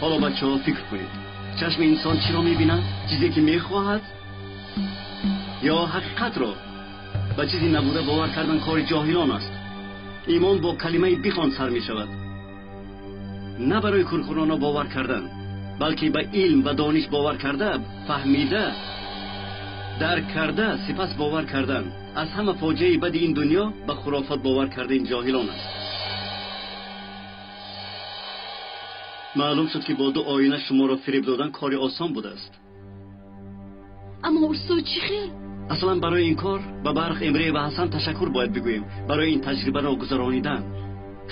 Ҳоло бачаҳо фикр кунед. Чашми инсон чиро мебинад? Чизе ки мехоҳад ё ҳақиқатро? Ба чизи набуда бовар кардан кори ҷоҳилон аст. Имон бо калимаи бихон сар мешавад. На барои куркурона бовар кардан, балки ба илм ва дониш бовар карда, фаҳмида, дарк карда, сипас бовар кардан. Аз ҳама фоҷиаи бади ин дунё ба хурофот бовар кардани ҷоҳилон аст. Маълум шуд ки бо ду оина шуморо фиреб додан кори осон будааст. Аммо устод чӣ хел? Аслан барои ин кор ба Барх, Эмре ва Ҳасан ташаккур бояд бигӯем. Барои ин таҷрибаро гузаронидан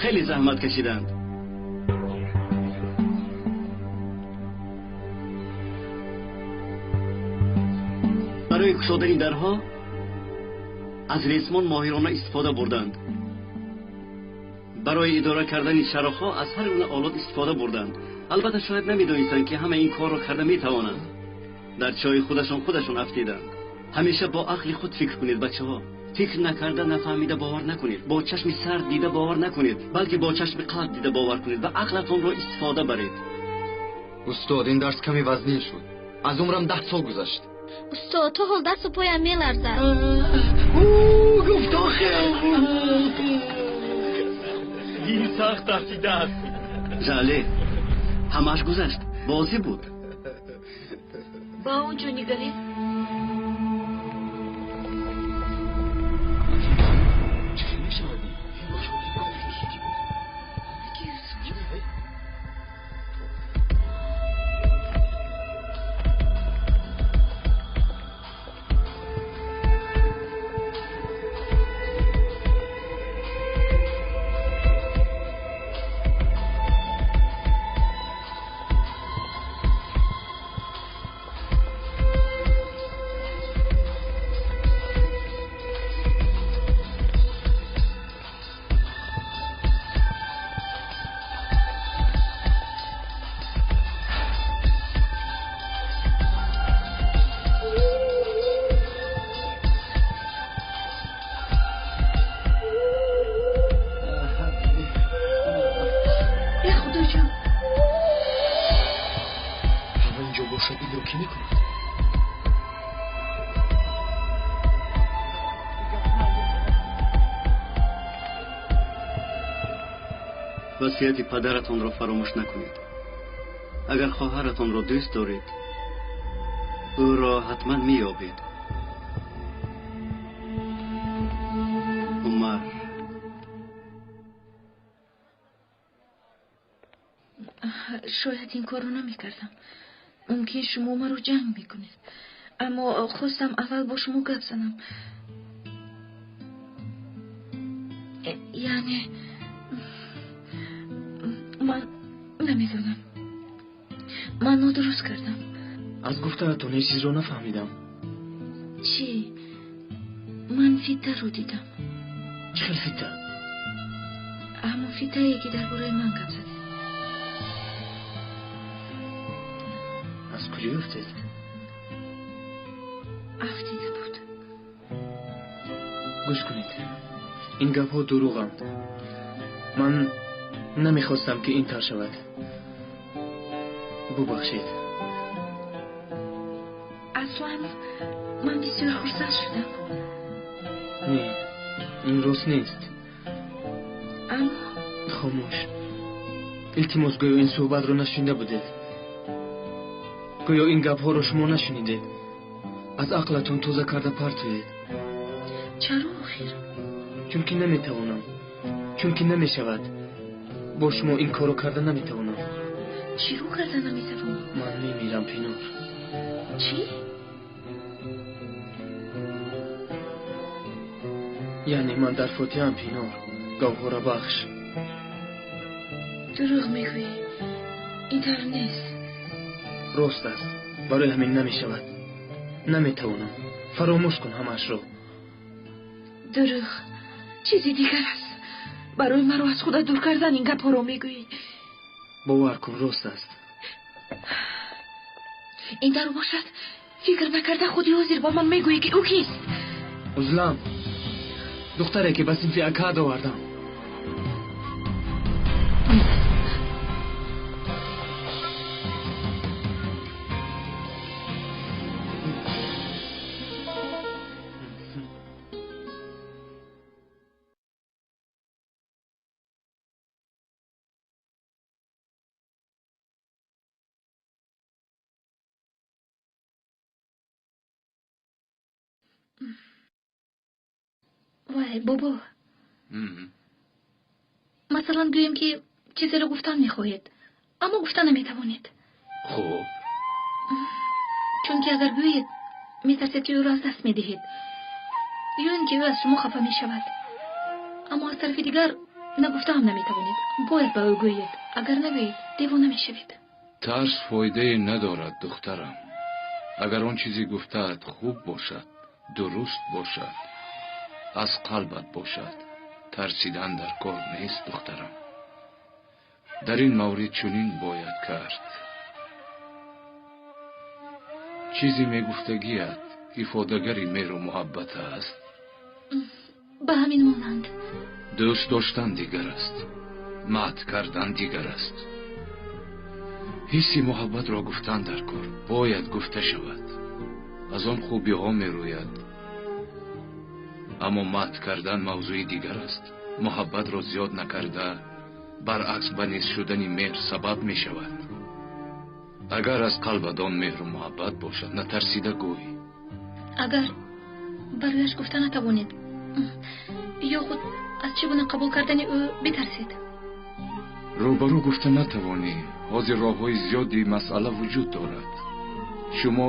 хеле заҳмат кашиданд. Барои кушодани дарҳо аз ресмон моҳирона истифода бурданд. Барои идора кардани чароғҳо аз ҳар гуна олот истифода бурданд. Албатта шояд намедонистанд ки ҳама ин корро карда метавонанд. Дар чойи худашон худашон афтиданд. Ҳамеша бо ақли худ фикр кунед, бачаҳо. Фикр накарда, нафаҳмида бовар накунед. Бо чашми сар дида бовар накунед, балки бо чашми қалб дида бовар кунед ва ақлатонро истифода баред. Устод, ин дарс каме вазнин шуд. Аз умрам 10 сол гузашт. Устод, то ҳол дасту поям меларзад. Гуфт охир. Ин сахт тарсидааст. Жале, ҳамааш гузашт. Бозӣ буд. Ба он ҷо нигаред. Чӣ хел мешавад? Э, худоҷон, Ҳама инҷо бошад, инро кӣ мекунад? Васияти падаратонро фаромӯш накунед. Агар хоҳаратонро дӯст доред, ӯро ҳатман меёбед. Умар. Шояд ин корро намекардам. Мумкин шумо маро ҷанг мекунед, аммо хостам аввал бо шумо гап занам. Яъне ман намедонам, ман нодуруст кардам. Аз гуфтанатон ҳеҷ чизро нафаҳмидам. Чӣ? Ман фитаро дидам. Чӣ хел фита? Ҳамон фитае ки дар бораи ман гап задед. Аз куҷо ёфтед? Афтида буд. Гӯш кунед, Ин гапҳо дурӯғанд. Ман намехостам, ки ин тавр шавад. Бубахшед. Аслан ман бисёр хурсанд шудам. Не, ин рост нест. Аммо хомӯш. Илтимос, гӯё ин суҳбатро нашунида будед. Гӯё ин гапҳоро шумо нашунидед. Аз ақлатон тоза карда партоед. Чаро охир? Чунки наметавонам. Чунки намешавад. Бо шумо ин корро карда наметавонам. Чиро карда наметавонӣ? Ман мемирам, Пинор. Чӣ? Яъне ман дар фотиҳаам, Пинор. Гавҳорабахш. Дурӯғ мегӯӣ. Ин тавр нест. Рост аст. Барои ҳамин намешавад. Наметавонам. Фаромӯш кун ҳамаашро. Дурӯғ. Чизи дигар аст. Барои маро аз худат дур кардан ин гапҳоро мегӯӣ. Бовар кун, рост аст. Ин тавр бошад, фикр накарда худи ҳозир ба ман мегӯӣ, ки ӯ кист. Узлам. Духтаре, ки ба синфи акад овардам. Вай, бобо. Масалан, гӯем, ки чизеро гуфтан мехоҳед, аммо гуфта наметавонед. Хуб. Чунки агар гӯед, метарсед, ки ӯро аз даст медиҳед. Ё ин ки ӯ аз шумо хафа мешавад. Аммо аз тарафи дигар нагуфта ҳам наметавонед. Бояд ба ӯ гӯед. Агар нагӯед, девона мешавед. Тарс фоидае надорад, духтарам. Агар он чизе гуфтаат хуб бошад, дуруст бошад, аз қалбат бошад, тарсидан дар кор нест, духтарам. Дар ин маврид чунин бояд кард. Чизе мегуфтагият ифодагари меҳру муҳаббат аст. Ба ҳамин монанд. Дӯст доштан дигар аст, мадҳ кардан дигар аст. Ҳисси муҳаббатро гуфтан дар кор бояд гуфта шавад. Аз он хубиҳо мерӯяд. Аммо мадҳ кардан мавзӯи дигар аст. Муҳаббатро зиёд накарда, баръакс ба нест шудани меҳр сабаб мешавад. Агар аз қалбат он меҳру муҳаббат бошад, натарсида гӯй. Агар барояш гуфта натавонед, ё худ аз чӣ гуна қабул кардани ӯ битарсед. Рӯбарӯ гуфта натавонӣ. Ҳозир роҳҳои зиёди масъала вуҷуд дорад. Шумо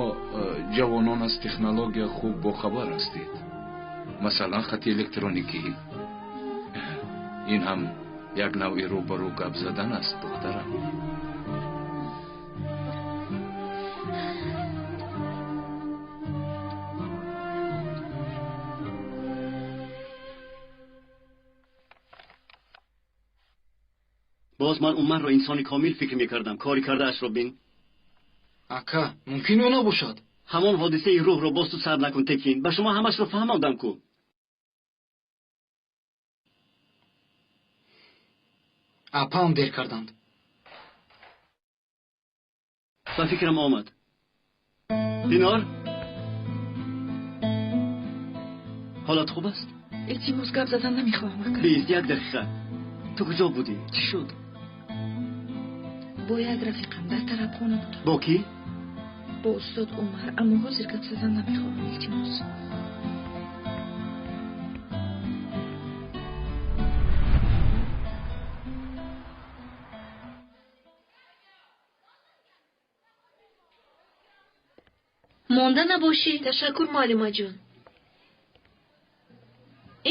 ҷавонон аз технология хуб бохабар ҳастед. Масалан, хати электроникӣ. Ин ҳам як навъи рӯбарӯ гап задан аст, духтарам. Боз ман Умарро инсони комил фикр мекардам. Кори кардаашро бин. Ака, мумкин ӯ набошад. Ҳамон ҳодисаи рӯҳро боз ту сар накун, Текин. Ба шумо ҳамашро фаҳмондам ку. Апаам дер карданд. Ба фикрам омад. Динор, ҳолат хуб аст? Илтимос, гап задан намехоҳам, ака. Бист як дақиқа. Ту куҷо будӣ? Чӣ шуд? Бо як рафиқам дар тарабхона будам. Бо кӣ? Бо устод Умар, аммо ҳозир гап задан намехоҳам, илтимос. Монда набошӣ. Ташаккур, муаллимаҷон.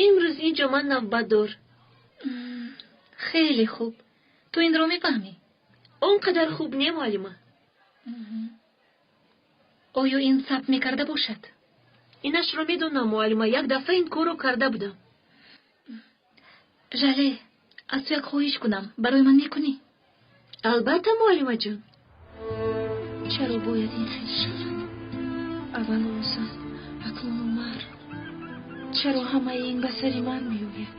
Имрӯз инҷо ман навбатдор. Хеле хуб. Ту инро мефаҳмӣ? Он қадар хуб не, муаллима. Оё ин сабт мекарда бошад? Инашро медонам, муаллима. Як дафъа ин корро карда будам. Жале, аз ту як хоҳиш кунам. Барои ман мекунӣ? Албатта, муаллимаҷон. Чаро бояд ин хел шавад? Аввал Озан, акнун Умар. Чаро ҳамаи ин ба сари ман меояд?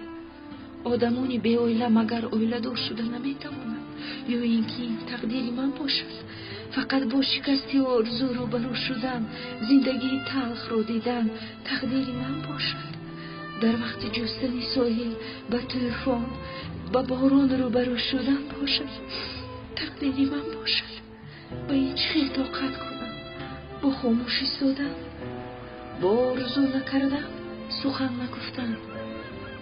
Одамони беоила магар оиладор шуда наметавонанд? Ё ин ки ин тақдири ман бошад? Фақат бо шикасти орзу рӯбарӯ шудан, зиндагии талхро дидан тақдири ман бошад? Дар вақти ҷустани соҳил ба тӯфон, ба борон рӯбарӯ шудан бошад, тақдири ман бошад? Ба ин чӣ хел тоқат кунам? Бо хомӯш истодан, бо орзу накардан, сухан нагуфтан,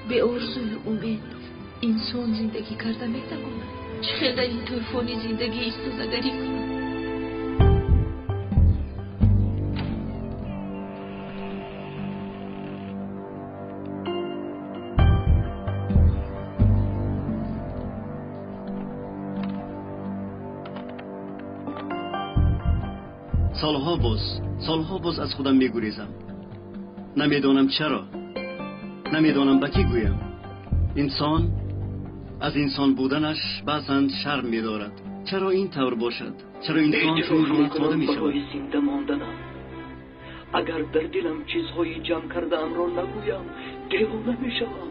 беорзую умед инсон зиндагӣ карда метавонад? Чӣ хел дар ин тӯфони зиндагӣ истодагарӣ кунам? Солҳо боз аз худам мегурезам. Намедонам чаро, намедонам ба кӣ гӯям. Инсон аз инсон буданаш баъзан шарм медорад. Чаро ин тавр бошад? Чаро инсон чунин ҳолат дода мешавад? Барои зинда монданам, агар дар дилам чизҳои ҷамъ кардаамро нагӯям, девона мешавам.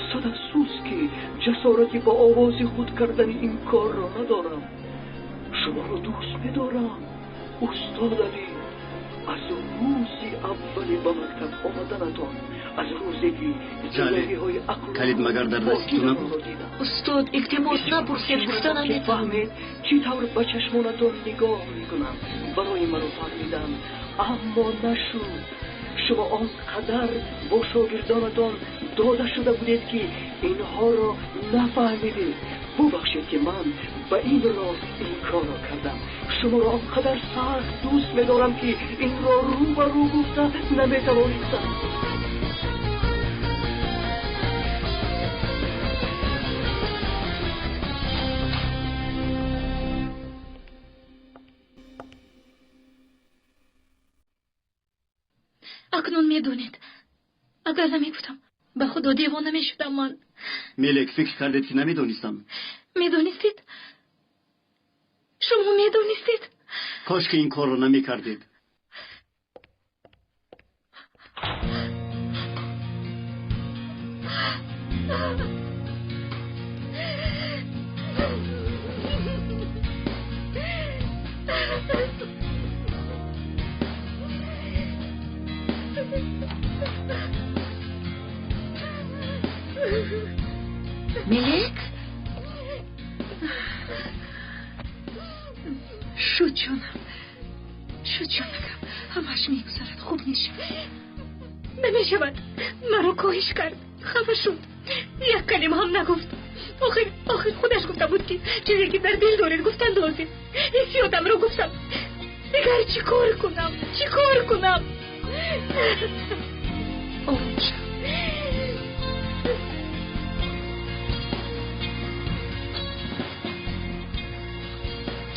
Сад афсӯс, ки ҷасорати ба овози худ кардани ин корро надорам. Шуморо дӯст медорам, устод Алӣ. Аз рӯзи аввали ба мактаб омаданатон, аз рӯзе ки зиндагиҳои ақл Калид магар дар дасти ту набуд? Устод, илтимос, напурсед, гуфта наметавонам. Фаҳмед, чӣ тавр ба чашмонатон нигоҳ мекунам барои маро фаҳмидан, аммо нашуд. Шумо он қадар бо шогирдонатон дода шуда будед, ки инҳоро нафаҳмидед. Бубахшед, ки ман ба ин роҳ ин корро кардам. Шуморо он қадар сахт дӯст медорам, ки инро рӯ ба рӯ гуфта наметавонистам. Акнун медонед, агар намегуфтам, ба худо девона мешудам ман. Мелек, фикр кардед, ки намедонистам? Медонистед? Шумо медонистед? Кош ки ин корро намекардед. Мелек? Шуд, ҷонам, шуд, ҷонакам, ҳамаш мегузарад, хуб мешавад. Намешавад, маро коҳиш кард, хафа шуд, як калима ҳам нагуфт. Охир, охир худаш гуфта буд, ки чизе ки дар дил доред, гуфтан лозим. Ҳиссиётамро гуфтам. Дигар чӣ кор кунам? Чӣ кор кунам? Ором шав.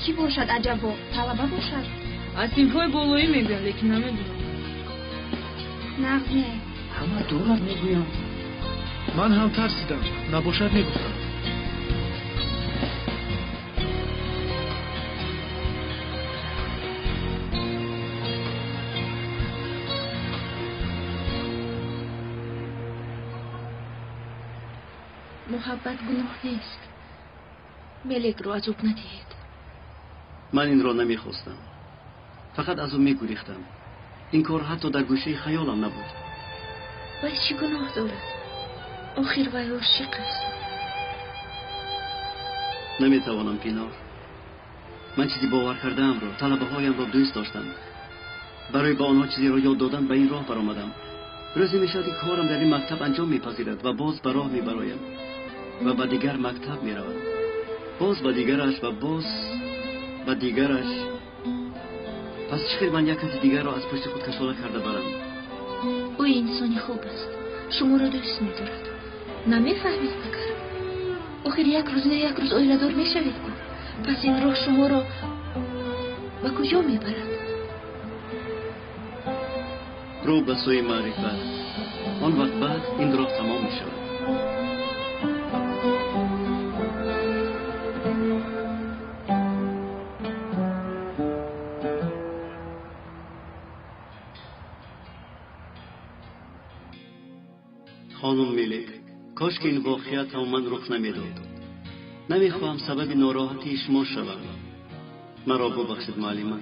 Кӣ бошад аҷабо? Талаба бошад? Аз синфҳои болоӣ мегӯянд, лекин намедонам. Нағз не. Ҳама дорад мегӯям. Ман ҳам тарсидам, набошад мегуфтам. Муҳаббат гуноҳ нест. Мелекро азоб надиҳед. Ман инро намехостам, фақат аз ӯ мегурехтам. Ин кор ҳатто дар гӯшаи хаёлам набуд. Вай чӣ гуноҳ дорад? Охир вай ошиқ аст. Наметавонам, Пинор. Ман чизи бовар кардаамро, талабаҳоямро дӯст доштам. Барои ба онҳо чизеро ёд додан ба ин роҳ баромадам. Рӯзе мешавад, ки корам дар ин мактаб анҷом мепазирад ва боз ба роҳ мебароям ва ба дигар мактаб меравам, боз ба дигараш ва боз ба дигараш. Пас чӣ хел ман як каси дигарро аз пушти худ кашола карда барам? Ӯ инсони хуб аст, шуморо дӯст медорад. Намефаҳмед магар? Охир як рӯз не як рӯз оиладор мешавед ку. Пас ин роҳ шуморо ба куҷо мебарад? Рӯ ба сӯи маърифат. Он вақт баъд ин роҳ тамом мешавад. Хонум Мелек, Кош ки ин воқеа тамоман рух намедод. Намехоҳам сабаби нороҳатии шумо шавам. Маро бубахшед, муаллима.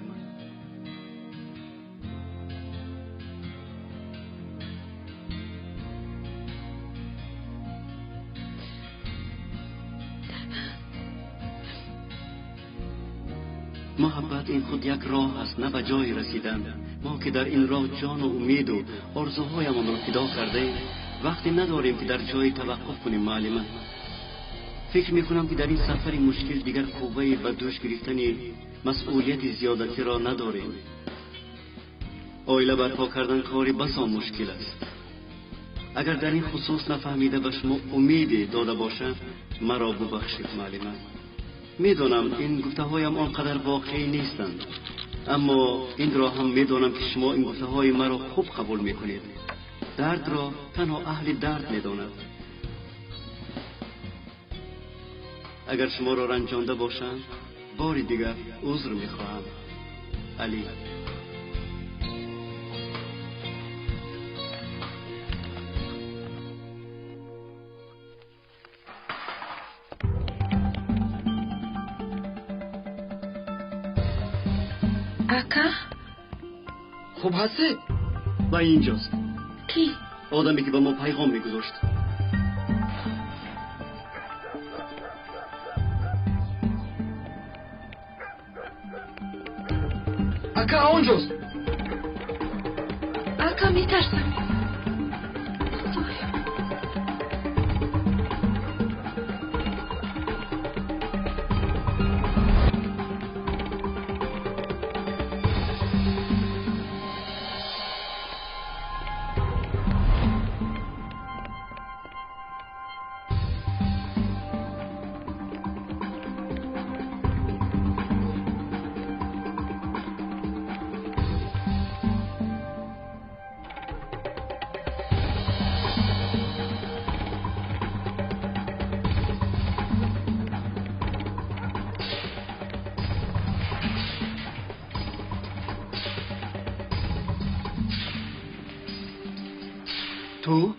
Муҳаббат ин худ як роҳ аст, на ба ҷое расидан. Мо ки дар ин роҳ ҷону умеду орзуҳоямонро фидо кардаем, вақте надорем ки дар ҷое таваққуф кунем, муаллима. Фикр мекунам ки дар ин сафари мушкил дигар қувваи ба дӯш гирифтани масъулияти зиёдатиро надорем. Оила барпо кардан кори басо мушкил аст. Агар дар ин хусус нафаҳмида ба шумо умеде дода бошам, маро бубахшед, муаллима. Медонам ин гуфтаҳоям он қадар воқеӣ нестанд, аммо инро ҳам медонам ки шумо ин гуфтаҳои маро хуб қабул мекунед. Дардро танҳо аҳли дард медонад. Агар шуморо ранҷонда бошам, бори дигар узр мехоҳам. Алӣ. Ака? Хуб ҳастед? Ва инҷост. Кӣ? Одаме ки ба мо пайғом мегузошт. Ака онҷост. Ака, метарсам. Худоё. Ту?